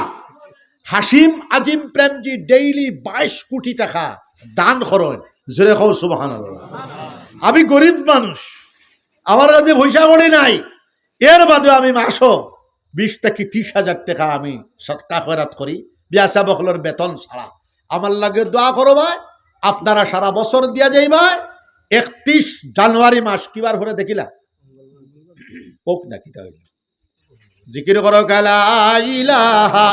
হাসিম আজিম প্রেমজি ডেইলি বাইশ কোটি টেকা দান করইন। জোরে কও সুবহানাল্লাহ। আমি গরিব মানুষ, আমার কাছে পয়সা কড়ি নাই, এর বাদে আমি মাসো বিশ থাকি ত্রিশ হাজার টেকা আমি সদকা খয়রাত করি, বিয়াসা বকলর বেতন ছাড়া। আমার লাগি দোয়া করবায়, আপনারা সারা বছর দিয়া যাইবায়। একত্রিশ জানুয়ারি মাস কিবার পরে দেখিলা? হোক না, কিতা হইল? জিকির করো, লা ইলাহা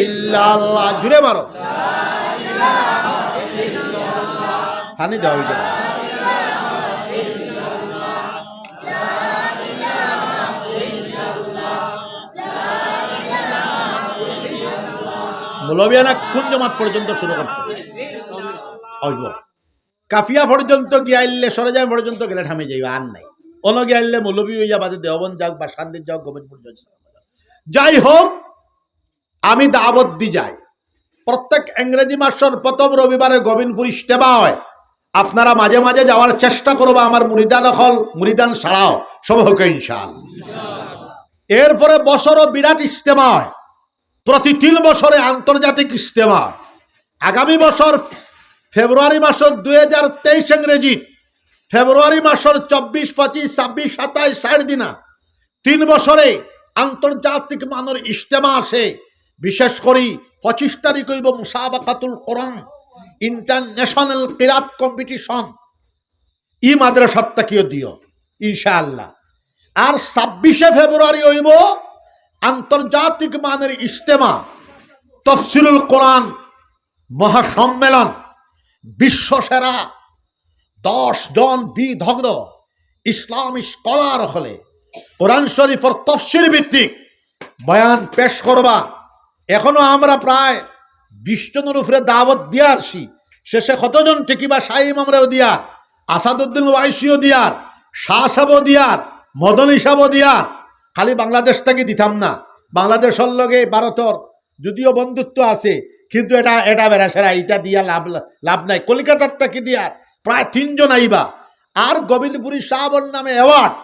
ইল্লাল্লাহ। জুরে মারো। পানি দেওয়া হইল। মৌলবিয়ানা কোন জমাত পর্যন্ত শুরু করছে? অইব। কাফিয়া পর্যন্ত গিয়া আইলে, সরেজমিন পর্যন্ত গেলে থামি যাইবা, আর নাই। অনো গিয়া আইলে মৌলবি হইয়া বাদে দেওবন্দ যাউক, বাসকান্দিত যাউক, গোবিন্দপুর যাউক। যাই হোক, আমি দাওয়াত দি যাই, প্রত্যেক ইংরেজি মাসর প্রথম রবিবারে গোবিন্দপুর ইজতেমা হয়। আপনারা মাঝে মাঝে যাওয়ার চেষ্টা করবা, আমার মুরিদান অকল, মুরিদান ছাড়াও, সব হোক ইনশাআল্লাহ। এরপরে বছরও বিরাট ইজতেমা হয়, প্রতি তিন বছরে আন্তর্জাতিক ইজতেমা। আগামী বছর ফেব্রুয়ারি মাসর দুই হাজার তেইশ ইংরেজি, ফেব্রুয়ারি মাসর চব্বিশ, পঁচিশ, ছাব্বিশ, সাতাইশ, চাইর দিনা তিন বছরে আন্তর্জাতিক মানর ইজতেমা আছে। বিশেষ করি পঁচিশ তারিখ হইব মুসাবাকাতুল কোরআন, ইন্টারন্যাশনাল কিরাত কম্পিটিশন। ই মাদ্রাসাত থাকিও দিও ইনশাআল্লাহ। আর ছাব্বিশে ফেব্রুয়ারি হইব আন্তর্জাতিক মানের ইজতেমা, তফসিরুল কোরআন মহাসম্মেলন, বিশ্বসেরা দশ জন বিদগ্ধ ইসলামী স্কলার হলে কোরআন শরীফর তফসির ভিত্তিক বয়ান পেশ করবা। এখনো আমরা প্রায় বিশ জনের উপরে দাওয়াত দিয়া আসছি। শেষে কতজন টিকিবা? শাহী ইমামরেও দিয়ার, আসাদুদ্দিন ওয়াইসিও দিয়ার, শাহ সাহেবও দিয়ার, মদনী সাহেবও দিয়ার। খালি বাংলাদেশ থাকি দিতাম না, বাংলাদেশর লগে ভারতর যদিও বন্ধুত্ব আছে, কিন্তু এটা, এটা বেড়াছেড়া, এটা দিয়া লাভ, লাভ নাই। কলিকাতার থাকি দিয়ার প্রায় তিনজন আইবা। আর গোবিন্দপুরী সাহেবর নামে অ্যাওয়ার্ড,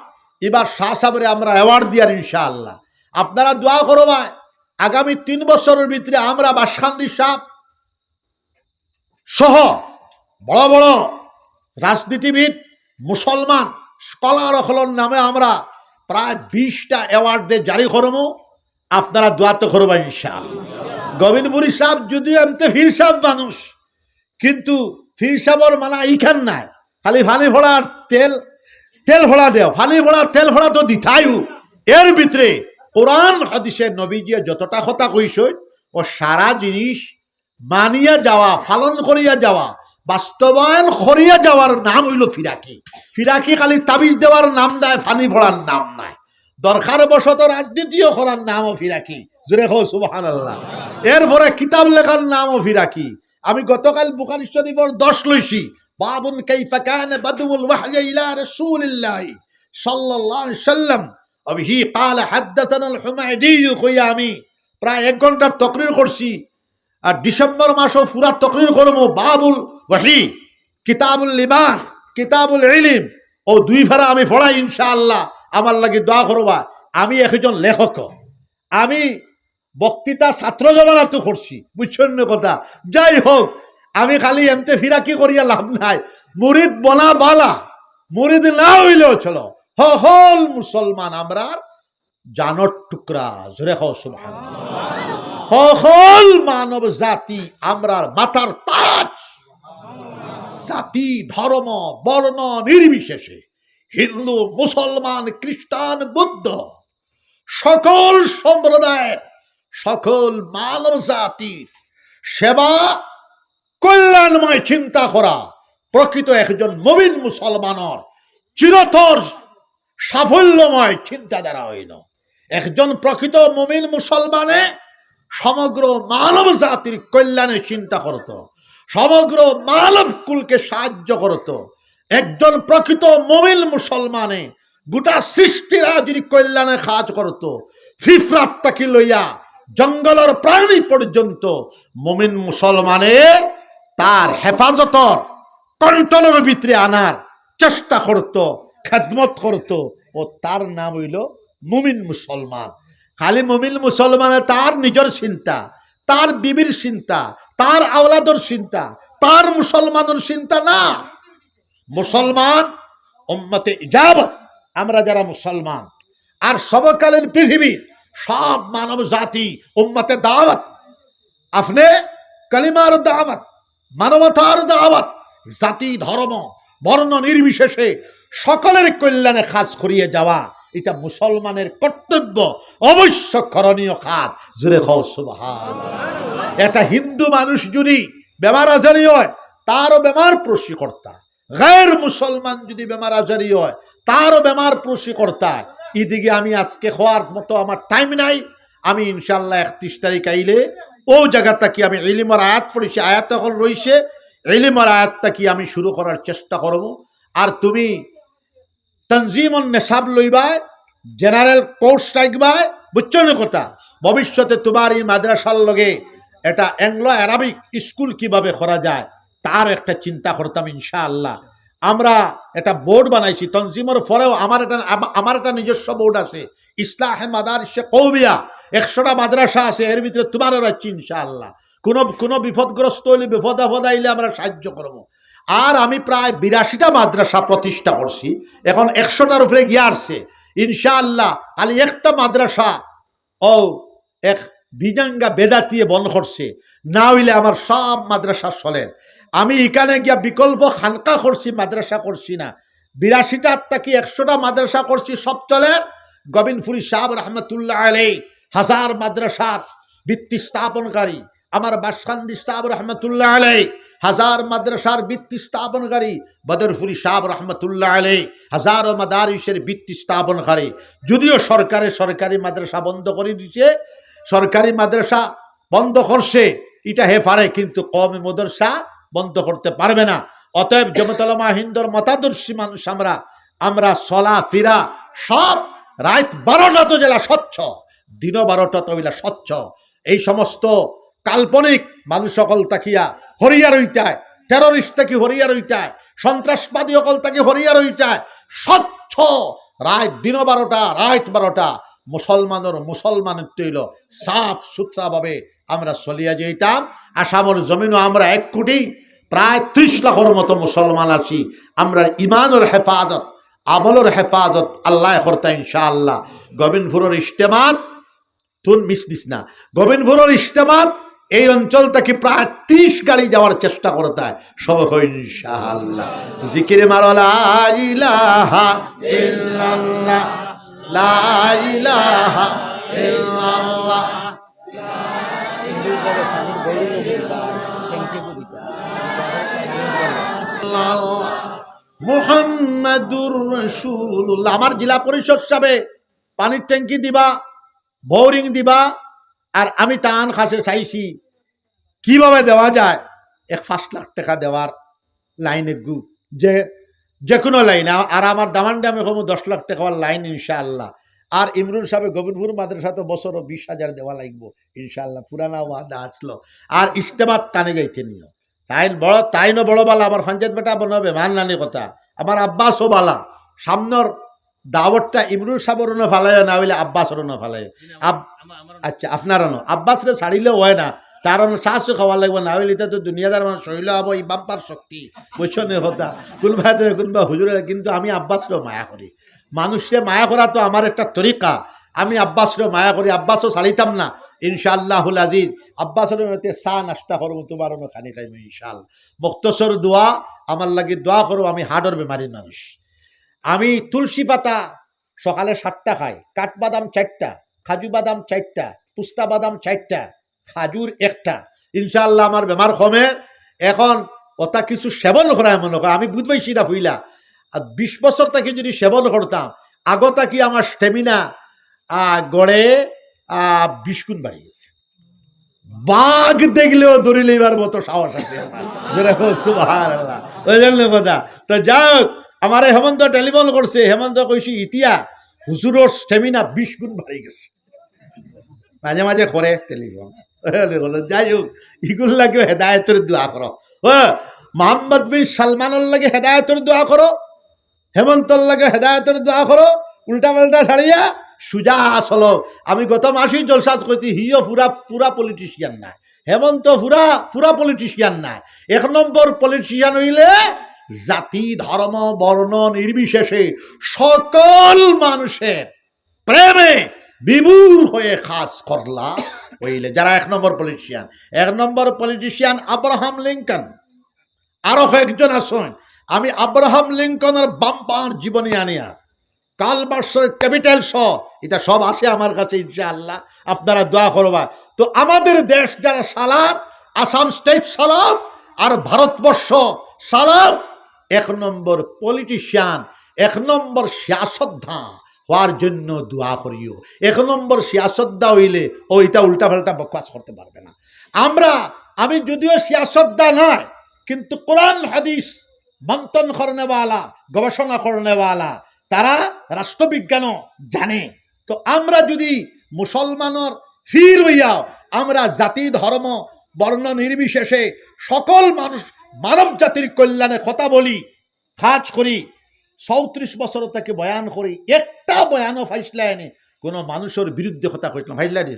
এবার শাহ সাহেবরে আমরা অ্যাওয়ার্ড দিয়ার ইনশাআল্লাহ। আপনারা দোয়া করবায়, আগামী তিন বছরের ভিতরে আমরা বাসকান্দি সাহেব সহ বড় বড় রাজনীতিবিদ, মুসলমান স্কলার অকলর নামে আমরা প্রায় বিশটা অ্যাওয়ার্ড জারি করমু। আপনারা দোয়া তো করবা ইনশাআল্লাহ। গোবিন্দপুরী সাহেব যদিও এমতে পীর সাহেব মানুষ, কিন্তু পীর সাহেবর মানা ইখান নাই, খালি পানি ফোড়া তেল, তেল ফোড়া দেও, পানি ফোড়া তেল ফোড়া তো দিতাইও। এর ভিতরে কোরআন হাদিসে নবীজিয়ে যতটা কথা কইছইন, ও সারা জিনিস মানিয়া যাওয়া, পালন করিয়া যাওয়া, বাস্তবায়ন করিয়া যাওয়ার নাম অইলো ফিরাকি। ফিরাকি খালি তাবিজ দেওয়ার নাম নায়, পানি পড়ার নাম নায়। দরকার বশত রাজনীতিও করার নামও ফিরাকি। জোরে কও সুবহানাল্লাহ। এরপরে কিতাব লেখার নামও ফিরাকি। আমি গতকাল বুখারী শরীফর দশ লইছি, বাবুন কাইফা কানা বাদউল ওয়াহয়ি ইলা রাসূলিল্লাহি সাল্লাল্লাহু আলাইহি ওয়াসাল্লাম, ওয়া বিহি ক্বালা হাদ্দাসানাল হুমায়দি, কইয়া আমি প্রায় এক ঘন্টার তকরির করছি। আর ডিসেম্বর মাসও পুরা তকরির করমু। বাবুল ওয়াহি, কিতাবুল ঈমান, কিতাবুল ইলিম, ও দুই ফারা আমি পড়াই ইনশাআল্লাহ। আমার লাগি দোয়া করবা। আমি একজন লেখক, আমি বক্তৃতা ছাত্র জমানাত করছি, বুঝছইন নি কথা? যাই হোক, আমি খালি এমতে ফিরাকি করিয়া লাভ নাই। মুরিদ বনা বালা, মুরিদ না অইলেও চলো। হকল মুসলমান আমরার জানর টুকরা। জোরে কও সুবহানাল্লাহ। হকল মানব জাতি আমরার মাথার তাজ। জাতি, ধর্ম, বর্ণ নির্বিশেষে, হিন্দু, মুসলমান, খ্রিস্টান, বুদ্ধ, সকল সম্প্রদায়ের, সকল মানব জাতির সেবা, কল্যাণময় চিন্তা করা প্রকৃত একজন মুমিন মুসলমানর চিরতর সাফল্যময় চিন্তাধারা অইলো। একজন প্রকৃত মুমিন মুসলমানে সমগ্র মানব জাতির কল্যাণে চিন্তা করত, সমগ্র মানব কুলকে সাহায্য করত। একজন প্রকৃত মুমিন মুসলমানে গোটা সৃষ্টিরাজির কল্যাণে কাজ করত। ফিফরাত থাকি লইয়া জঙ্গলর প্রাণী পর্যন্ত মুমিন মুসলমানে তার হেফাজতর, কন্ট্রোলর ভিতরে আনার চেষ্টা করত, খেদমত করত। ও তার নাম অইলো মুমিন মুসলমান। খালি মুমিন মুসলমানে তার নিজর চিন্তা, তার বিবির চিন্তা, তার আওলাদর চিন্তা, তার মুসলমানর চিন্তা না। মুসলমান উম্মতে ইজাবত, আমরা যারা মুসলমান, আর সমকালীন পৃথিবীর সব মানব জাতি উম্মতে দাওয়াত। আপনে কালিমার দাওয়াত, মানবতার দাওয়াত, জাতি, ধর্ম, বর্ণ নির্বিশেষে সকলের কল্যাণে কাজ করিয়া যাওয়া, এটা মুসলমানের কর্তব্য, অবশ্য করণীয় কাজ। জোরে কও সুবহানাল্লাহ। এটা হিন্দু মানুষ যদি বেমার আজারি হয়, তারও বেমার পরশি করতা। গায়ের মুসলমান যদি বেমার আজারি হয়, তারও বেমার পরশি করতা। এদিকে আমি আজকে কওয়ার মতো আমার টাইম নাই। আমি ইনশাআল্লাহ একত্রিশ তারিখ আইলে ও জায়গা থাকি আমি ইলিমর আয়াত পড়ছি, আয়াত অকল রইছে, ইলিমর আয়াত থাকি আমি শুরু করার চেষ্টা করব। আর তুমি তনজিমুন নিসাব লইবায়, জেনারেল কোর্স রাখবায়, বুঝছো নি কথা? ভবিষ্যতে তোমার এই মাদ্রাসার লগে এটা অ্যাংলো আরাবিক স্কুল কিভাবে করা যায়, তার একটা চিন্তা করতাম ইনশাআল্লাহ। আমরা একটা বোর্ড বানাইছি, তনজিমর পরেও আমার একটা, আমা-, আমার একটা নিজস্ব বোর্ড আছে, ইসলাহে মাদারিসে কওমিয়া, একশোটা মাদ্রাসা আছে, এর ভিতরে তোমারও রাখছি ইনশাআল্লাহ। কোনো, কোনো বিপদগ্রস্ত হইলে, বিপদ আপদ আইলে আমরা সাহায্য করব। আর আমি প্রায় বিরাশিটা মাদ্রাসা প্রতিষ্ঠা করছি, এখন একশোটার উপরে গিয়া আসছে ইনশাআল্লাহ। খালি একটা মাদ্রাসা ও এক বিজাঙ্গা বেদাতিয়ে বন্ধ করছে, না হইলে আমার সব মাদ্রাসা চলের। আমি এখানে গিয়া বিকল্প খানকা করছি, মাদ্রাসা করছি না। বিরাশিটা থাকি একশোটা মাদ্রাসা করছি, সব চলের। গোবিন্দপুরী সাহেব রহমতুল্লাহ আলাই হাজার মাদ্রাসার ভিত্তি স্থাপনকারী, আমার বাসকান্দি সাহেব রহমতুল্লাহ আলাই হাজার মাদ্রাসার ভিত্তি স্থাপনকারী, বদরপুরী সাহেব রহমতুল্লাহ আলাই হাজারো মাদারিসের ভিত্তি স্থাপনকারী। যদিও সরকারে সরকারি মাদ্রাসা বন্ধ করে দিছে, সরকারি মাদ্রাসা বন্ধ করছে, এটা হে পারে, কিন্তু কওমি মাদ্রাসা বন্ধ করতে পারবে না। অতএব জমিয়তুল উলামা হিন্দর মতাদর্শী মানুষ আমরা, আমরা চলাফিরা সব রাইত বারোটা তো যেলা স্বচ্ছ, দিনও বারোটা তো অইলা স্বচ্ছ। এই সমস্ত কাল্পনিক মানুষ সকল থাকিয়া হরিয়া রইতায়, টেররিস্ট থাকি হরিয়া রইতায়, সন্ত্রাসবাদী সকল থাকি হরিয়া রইতায়, স্বচ্ছ রাইত দিনও বারোটা, রাইত বারোটা মুসলমানর মুসলমানিত্ব অইলো সাফ সুতরা ভাবে আমরা চলিয়া যাইতাম। আসামর জমিনও আমরা এক কোটি প্রায় ত্রিশ লাখর মতো মুসলমান আছি। আমরা ইমানর হেফাজত, আমলর হেফাজত আল্লায় করতা ইনশাআল্লাহ। গোবিন্দপুরর ইজতেমাত তুন মিস দিস না। গোবিন্দপুরর ইজতেমাত এই অঞ্চল থাকি প্রায় ত্রিশ গাড়ি যাওয়ার চেষ্টা করতায়। সব কও ইনশাআল্লাহ। জিকির মারো লা ইলাহা ইল্লাল্লাহ, লা ইলাহা ইল্লাল্লাহ। মুহাম্মাদুর রাসূলুল্লাহ। আমার জেলা পরিষদ সাবে পানির ট্যাঙ্কি দিবা, বোরিং দিবা, আর আমি তান কাছে চাইছি কিভাবে দেওয়া যায় এক পাঁচ লাখ টেকা দেওয়ার লাইন এগু, যে, যে কোনো লাইন। আ-, আর আমার দামান্ডে আমি কমু দশ লাখ টেকার লাইন ইনশাআল্লাহ। আর ইমরুল সাবে গোবিন্দপুর মাদ্রাসাত বছরো বিশ হাজার দেওয়া লাগবো ইনশাআল্লাহ, পুরানা ওয়াদা আসলো। আর ইজতেমাত তানে যাইতে নিও। তাইন বড়, তাইনও বড় বালা, আমার পঞ্চায়েত বেটা বনবে, মান নানি কথা। আমার আব্বাসও বালা, সামনর দাওয়াতটা ইমরুল সাবর অনো ফালাইও, না অইলে আব্বাসর অনো ফালাইও। আব-, আচ্ছা, আপনার অনো। আব্বাসরে ছাড়িলে অয় না, তার অনো শ্বাস খাওয়া লাগবো, না অইলে ইটা তো দুনিয়াদার মানুষ হইল আবো, ই বাম্পার শক্তি, বুঝছো নি কথা? কোনবা তো, কোনবা হুজুরে, কিন্তু আমি আব্বাসরে মায়া করি। মানুষরে মায়া করা তো আমার একটা তরিকা। আমি আব্বাসরে মায়া করি, আব্বাসও ছাড়িতাম না। ইনশাআল্লাহুল আজিজ, আব্বাসর অনো চা নাস্তা করমু, তুমার অনো খানি খাইমু ইনশাআল্লাহ। মুখতসর দোয়া, আমার লাগি দোয়া করো, আমি হার্টর বেমারি মানুষ। আমি তুলসী পাতা সকালে সাতটা খাই, কাঠবাদাম চারটা, কাজু বাদাম চারটা, পুস্তা বাদাম চারটা, খাজুর একটা। ইনশাআল্লাহ আমার বেমার কমে। এখন ওটা কিছু সেবন করায় মনে করে, আমি বুঝ পাইছি না ফুইলা। আর বিশ বছর থাকি যদি সেবন করতাম, আগো থাকি আমার স্টেমিনা গড়ে বিশ গুণ বাড়ি গেছে। বাঘ দেখলেও দৌড়ি লইবার মতো সাহস আছে আমার। জোরে কও সুবহানাল্লাহ। ওই জন্য কথা। তো যাই হোক, আমারে হেমন্ত টেলিফোন করছে, হেমন্ত কইছি, "ইতিয়া হুজুরর স্টেমিনা বিশ গুণ বাড়ি গেছে।" মাঝে মাঝে করে টেলিফোন। যাই হোক, ইগুর লাগিও হেদায়েতর দোয়া করো। ও, মোহাম্মদ বিন সালমানর লাগি হেদায়েতর দোয়া করো। হেমন্তর লাগি হেদায়েতর দোয়া করো, উল্টা পাল্টা ছাড়িয়া সুজা চলো। আমি গত মাসেই জলসাত কইছি, হিও পুরা, পুরা পলিটিশিয়ান নায়। হেমন্ত পুরা, পুরা পলিটিশিয়ান নায়। এক নম্বর পলিটিশিয়ান অইলে জাতি, ধর্ম, বর্ণ নির্বিশেষে সকল মানুষের প্রেমে বিভোর হয়ে কাজ করলা অইলে যারা এক নম্বর পলিটিশিয়ান। এক নম্বর পলিটিশিয়ান আব্রাহাম লিঙ্কন, আরো কয়েকজন আছইন। আমি আব্রাহাম লিঙ্কনর বাম্পার জীবনী আনিয়া, কার্ল মার্কসর ক্যাপিটাল সহ, ইটা সব আছে আমার কাছে ইনশাআল্লাহ, আপনারা দোয়া করবা। তো আমাদের দেশ যারা চালার, আসাম স্টেট চালার আর ভারতবর্ষ চালার, এক নম্বর পলিটিশিয়ান, এক নম্বর সিয়াসতদান হওয়ার জন্য দোয়া করিও। এক নম্বর সিয়াসতদান অইলে ও ইটা উল্টা পাল্টা বকওয়াস করতে পারবে না। আমরা, আমি যদিও সিয়াসতদান নায়, কিন্তু কোরআন হাদিস মন্থন করনেওয়ালা, গবেষণা করনেওয়ালা, তারা রাষ্ট্রবিজ্ঞানও জানে। তো আমরা যদি মুসলমানর ফির অইয়াও, আমরা জাতি, ধর্ম, বর্ণ নির্বিশেষে সকল মানুষ, মানব জাতির কল্যাণে কথা বলি, কাজ করি, চৌত্রিশ বছর থাকি বয়ান করি, একটা বয়ানও পাইছলায়নি কোনো মানুষর বিরুদ্ধে কথা কইছলাম, পাইছলায়নি?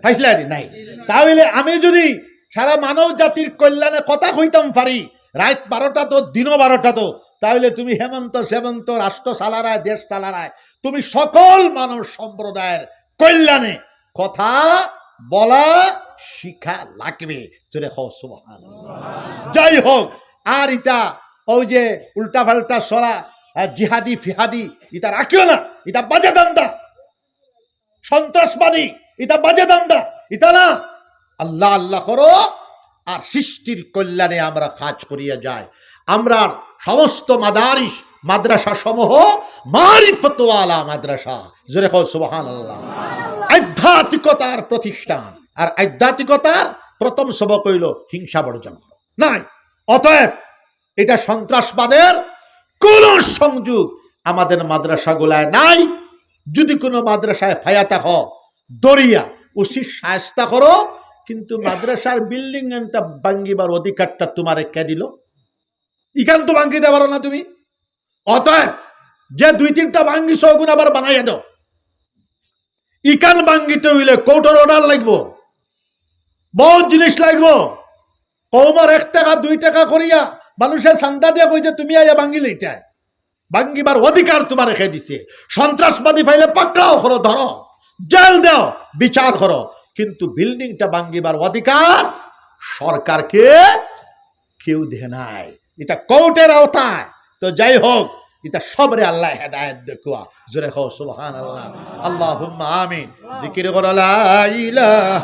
পাইছলায়নি? নাই। তাহলে আমি যদি সারা মানব জাতির কল্যাণে কথা কইতাম পারি, রাইত বারোটা তো, দিনও বারোটা তো, তাহলে তুমি হেমন্ত সেমন্ত রাষ্ট্র চালারায়, দেশ চালারায়, তুমি সকল মানব সম্প্রদায়ের কল্যাণে কথা বলা শিখা লাগবে। জোরে কও সুবহানাল্লাহ। যাই হোক, আর ইতা ওই যে উল্টা পাল্টা ছড়া, আর জিহাদি ফিহাদি, ইতা রাখিও না, ইতা বাজে ধান্দা। সন্ত্রাসবাদী, ইতা বাজে ধান্দা, ইতা না। আল্লাহ আল্লাহ করো, আর সৃষ্টির কল্যাণে আমরা কাজ করিয়া যাই। আমরার সমস্ত মাদারিস, মাদ্রাসা সমূহ মারিফতওয়ালা মাদ্রাসা। জোরে কও সুবহানাল্লাহ। আধ্যাত্মিকতার প্রতিষ্ঠান, আর আধ্যাত্মিকতার প্রথম সবক অইলো হিংসা বর্জন করো। নাই, অতএব ইটা সন্ত্রাসবাদের কোনো সংযোগ আমাদের মাদ্রাসাগুলায় নাই। যদি কোনো মাদ্রাসায় ফায়া থাকো, ধরিয়া উচিত শায়েস্তা করো, কিন্তু মাদ্রাসার বিল্ডিং এনটা ভাঙ্গিবার অধিকারটা তুমারে কে দিলো? ইখান তো ভাঙ্গি দিতে পারো না তুমি। অতএব যে দুই তিনটা ভাঙ্গিছো, ওগুন আবার বানাইয়া দেও। ইখান ভাঙ্গিতে অইলে কোর্টর অর্ডার লাগবো, বহুত জিনিস লাগবো। কওমর এক টেকা দুই টেকা করিয়া মানুষে চান্দা দিয়া কইছে, "তুমি আইয়া ভাঙ্গিলে ইটায়।" ভাঙ্গিবার অধিকার তুমারে কে দিছে? সন্ত্রাসবাদী পাইলে পাকড়াও করো, ধরো, জেল দেও, বিচার করো, কিন্তু বিল্ডিংটা ভাঙ্গিবার অধিকার সরকারকে কেউ দেয় নাই। ইটা কোর্টের আওতায়। তো যাই হোক, ইতা সবরে আল্লায় হেদায়েত দেউক্কা। জোরে কও সুবহানাল্লাহ, আল্লাহুম্মা আমিন। জিকির করো লা ইলাহা